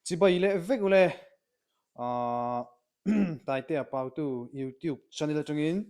Chibai leh vek ule aah Taitea Pautu YouTube channel atangin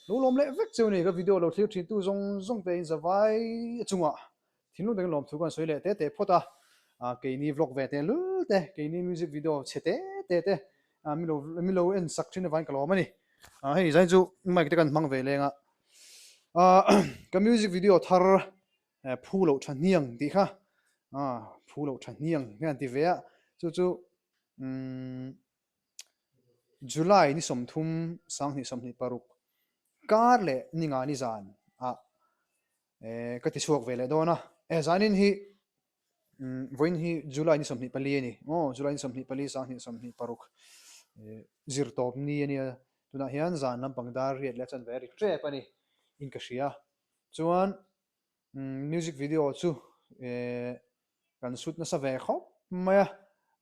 lo lawm leh vek cheu ni ka video lo thlir thin tu zawng zawng te in zavai chungah thinlung takin lawmthu kan sawi leh te te phawt a ah keini vlog ve te lul te keini music video chhe te te te ah mi lo mi lo en sak thin avangin ka lawm a ni ah hei zain chu mic te kan hmang ve leng a ah ka music video thar phu loh tha hniang tih kha ah phu loh tha hniang hian an ti ve a chu chu umm July ni 30 2026 kar leh ni nga ni zan ah eh ka ti chhuak ve leh dawn a eh zanin hi umm vawiin hi July ni 24 a ni aw July ni 24 2026 eh zir tawp ni a nia tunah hian zan lampang dar riat leh a chanve a ri tep a ni in ka hria. Chuan music video chu eh kan shoot nasa ve khawp mai a,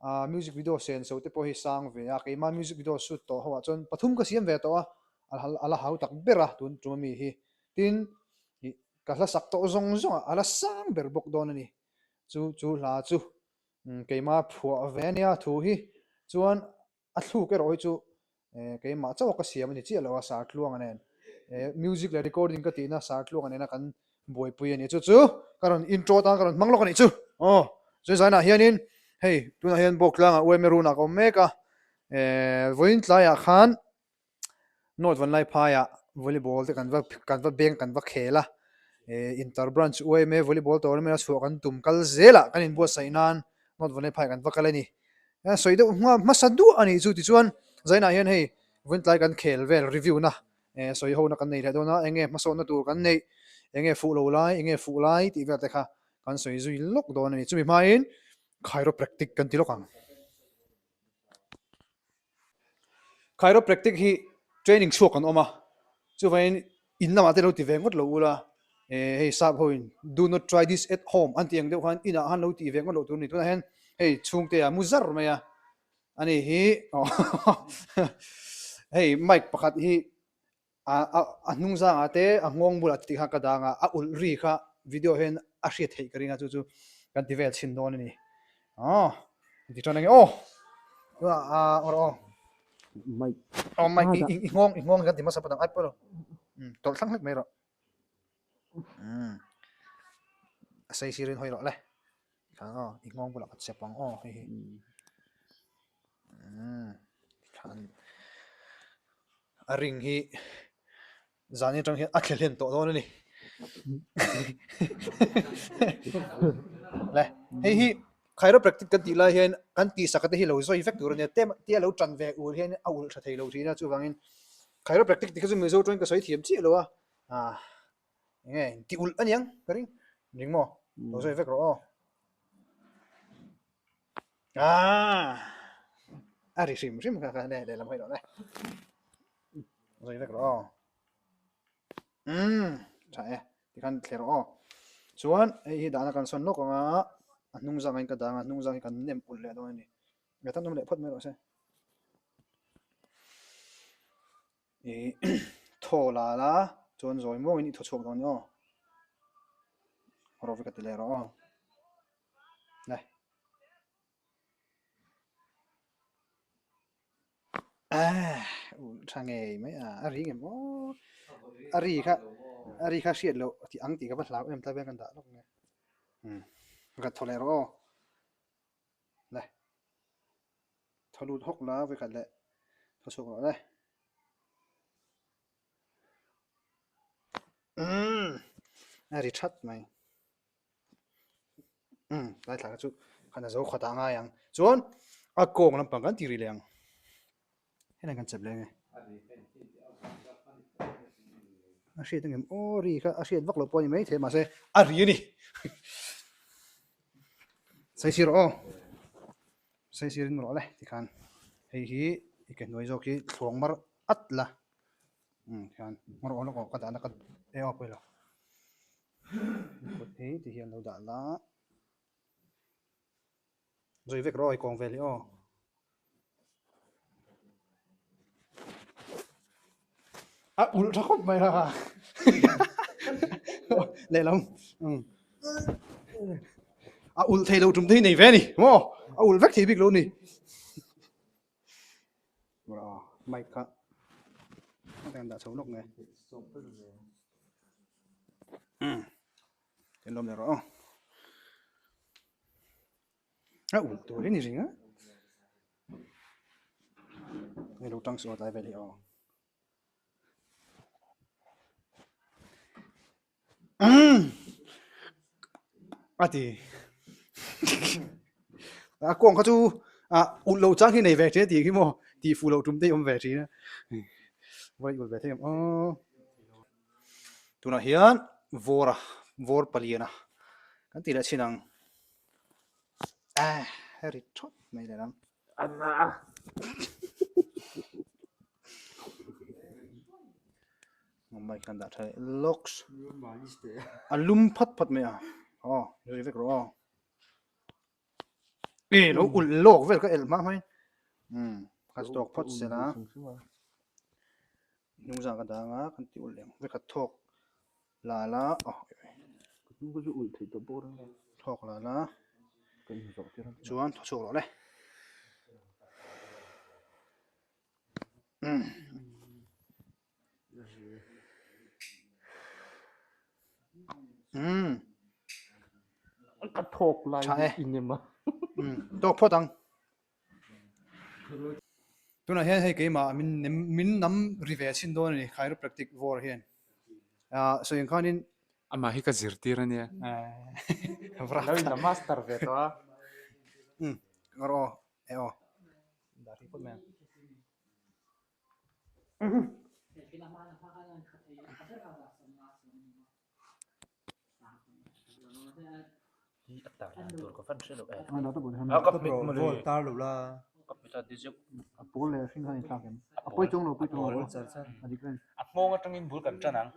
ah music video sen so te pawh hi sang ve a, keimah music video shoot tawh ho ah chuan pathum ka siam ve tawh a, a la hau tak ber a tun tum ami hi, tin ih ka hla sak tawh zawng zawng ah a la sang ber bawk dawn a ni, chu chu hla chu keimah phuah ve a nia thu hi chuan A thluk erawh hi chu keimah chauh a ka siam a ni chiah lo a, Sartluanga nen music leh recording ka tihna Sartluanga nena kan buaipui a ni. Chu chu ka rawn intro atan ka rawn hmang lawk a nih chu. Aw, chuan zainah hianin hei tunah hian Bawktlangah UMA Runah ka awm mek a, vawiin tlaiah khan North Vanlaiphaiah volleyball te kan va kan va beng kan va khel a, inter branch UMA volleyball tournament a chhuah kan tum kal zelah kan inbuatsaih nan North Vanlaiphaiah kan va kal a ni. Sawi deuh hma hmasa duah a nih chu tichuan zainah hian hei vawiin kan khel vel review na sawi ho na kan nei leh dawn a enge hmasawnna tur kan neih enge fuh lo lai enge fuh lai tih vel te kha kan sawi zui lawk dawn a ni chumi hmain chiropractic kan ti lawk ang. Chiropractic hi training chhuak kan awm a, chuvangin in lamah te lo ti ve ngawt lo ula, eh hei sap ho in do not try this at home an tih ang deuh khan inah khan lo tih ve ngawt loh tur a ni. Tunah hian hei chhungte ah mu zar mai a, ani hi hei mic pakhat hi A a hnung zangah te a nghawng bulah te tih kha ka dang a, a ulh ri kha video hian a hriat theih ka ring a chu chu kan ti vel chhin dawn a ni. Aw ti tan ange aw a aw aw mic aw mic i i nghawng i nghawng kan ti hmasa pawh ang ai pawh lo tawlh thlang hlek mai rawh um a sei sirin hawi rawh le kha aw i nghawng bulah ka chep ang aw hei hi um tikhan A ring hi zan atang hian a thle hlen tawh dawn a ni. Le hei hi chiropractic kan tih lai hian kan tihsak te hi lo zawi vek tur a nia te tia lo tan ve ul hian a ulh tha thei lo thin a chuvangin chiropractic tih kha chu Mizo tawngin ka sawi thiam chiah lo a ah enge ti ulh a niang ka ring ring maw lo zawi vek rawh aw. Ah, a ri hrim hrim kha kha ne lehlam hawi rawh le. Zawi vek rawh aw. Umm, tha e. Tikhan thler rawh aw. Chuan hei hi dahna kan sawn lawk ang a, a hnung zangah in ka dang a, a hnung zang hi kan nem ulh leh dawn a ni. Nge tan awm leh phawt mai rawh se. I thaw la la, chuan zawi muangin i thaw chhuak dawn a ni aw. Rawh vek a ti leh rawh aw. Le. Ah, tha ngei mai a, a ri ngem aw. A ri kha, a ri kha hriat loh tih ang tih ka va hlau em tlai vel kan dah lawk nge. Um, ka thaw leh rawh aw. Le. Thaw lut hawk la vekhat leh thaw chhuak rawh le. Um, a ri that mai. Umm lai thla kha chu khan a zo khawt ah a ngai ang chuan a kawng lampang kan ti ri leh ang helai kan chep leh ange a hriat angem aw ri kha a hriat vak loh pawh a ni maithei mahse a ri a ni saisir rawh aw saisir in rawh le tikhan hei hi i ke hnuai zawk hi thluang mar at la umm tikhan mar aw lawk aw ka dahna ka e aw pawilo. Kut hi ti hian lo dah la zui vek rawh i kawng vel hi aw a ulh tha khawp mai ha lehlam a ulh thei lo tum te hi nei ve a ni maw. A ulh vek thei bik lo ni. Mic kha a kan dah chho lawk nge. Kan lawm leh rawh aw. A ulh tur hi ni ring a. Hei lo tang suh a tlai vel hi aw. A ti. A kawng kha chu a ulh lo chang hi nei ve thin a tih khi maw tih fuh loh tum te hi awm ve thin a. Vawi ulh ve thei ang aw. Tunah hian vawr a vawr palian a kan tih leh chin ang. A ri thawt mai leh ang. Mumbai khan dah tha leh lawks. A lum phat phat mai a. Aw ri vek rawh aw. E lo ulh lawk vel ka elh hma hmain. Umm ka tawk phawt se la. Hnungzang ka dang a kan ti ulh leh ang. Vekhat thawk la la aw thawk la la chuan thaw chhuak rawh le. Umm. Ka thawk lai Tha e. i nem a. Umm tawk phawt ang. Tunah hian hei keimah min nem min nam ri ve chhin dawn a ni chiropractic vawr hian. Ah sawi ang khanin Amah hi ka zirtir a nia. Lo in a master ve tawh a. Umm rawh aw e aw. Dah ri phawt mai ang. A nghawng atangin bul kan tan ang.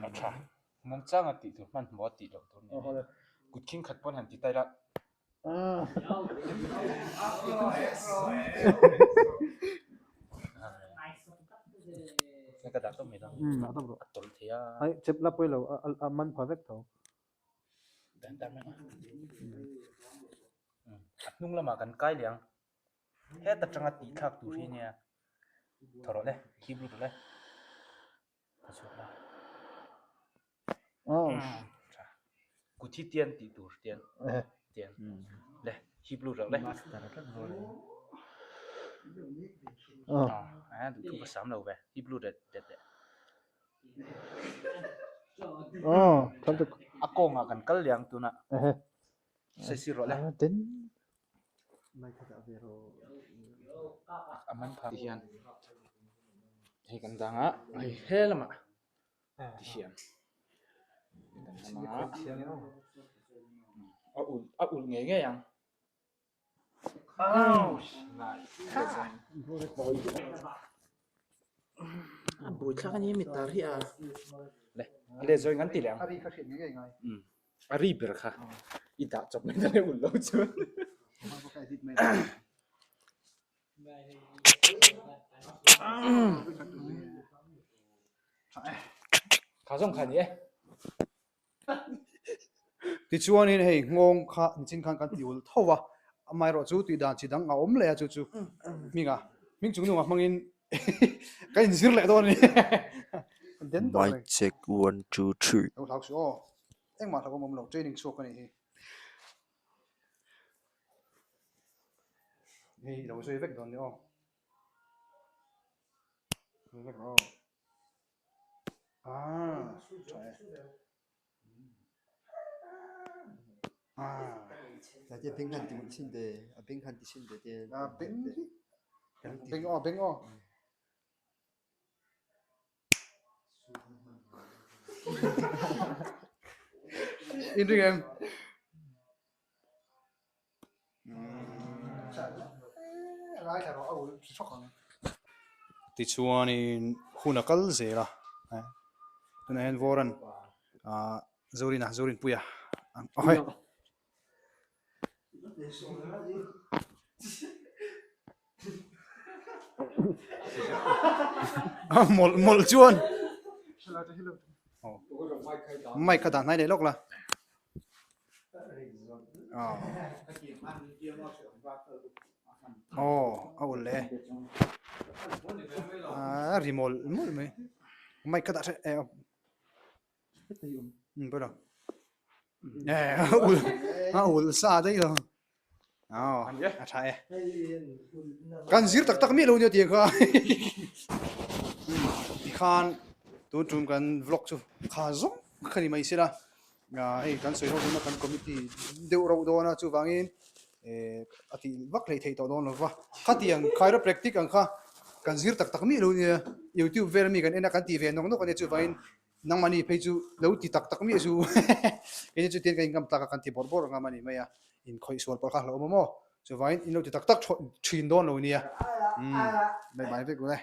A tha. Muangchanga tih tur hmanhmawh a tih loh tur a ni. Kut khing khat pawn han ti ta ila. Ka dah tawp mai dawn. A tawlh thei a. Ai chep la pawi lo a man pha vek tho. Dan tar mai a. A hnung lamah kan kai leh ang. Heta tanga tih thlak tur hi nia. Thaw rawh le, hip lut rawh le. Ka chhuak la. Kut hi tian tih tur tian tian le hip lut reuh le. A duh thu ka sam lo ve hip lut leh tet leh. A kawngah kan kal leh ang tunah. Saisir rawh le. A man phah hian hei kan dang a hei he lamah ti hian a ulh a ulh ngei ngei ang. A buaithlak a nia mi tar hi a le le zawi ngan ti leh ang. A ri ber kha i dah chawp mai dawn e ulh lo chuan. Kha zawng kha ni e. Tichuanin hei nghawng kha nichin khan kan ti ulh tho va, amaherawhchu tih dan chi dang a awm leh a chu chu hminga hming chung nungah hmangin ka inzir leh dawn a ni. Den tawh Mic check one two three. Lo hlau suh aw, engmah hlauhawm awm lo, training chhuak ka nih hi. Hei i lo zui vek dawn ni aw. Zui vek rawh aw. Ah, tha e. Ah. Tia beng han ti chhin te, a beng han ti chhin te te. A beng hi. Beng aw, beng aw. In ring em? Tichuanin hun a kal zel a, tunah hian Vawran ah Zorina Zorinpuia ang aw hei. Mawlh mawlh chuan mic kha dah hnai leh lawk la. Aw a ulh leh a ri mawlh mawlh mai mic ka dah hreh eh um pawh lo eh a ulh a ulh sa daih lo aw a tha e kan zir tak tak miah lo nia tiang kha tikhan tun tum kan vlog chu kha zawng kha ni mai sela hei kan sawi ho dawn a kan committee deuh rauh dawn a chuvangin eh a tih vak hlei theih tawh dawn lo va khatiang chiropractic ang kha kan zir tak tak miah lo nia youtube vel ami kan en a kan tih ve nawk nawk a nia chuvangin nangmahni phei chu lo ti tak tak miah chu keini chu tian kan ingam tlak a kan ti bawrh bawrh ngam a ni mai a inkhawih sual pawh kha hlauhawm a maw chuvangin in lo ti tak tak thin dawn lo nia umm bye bye vek ule.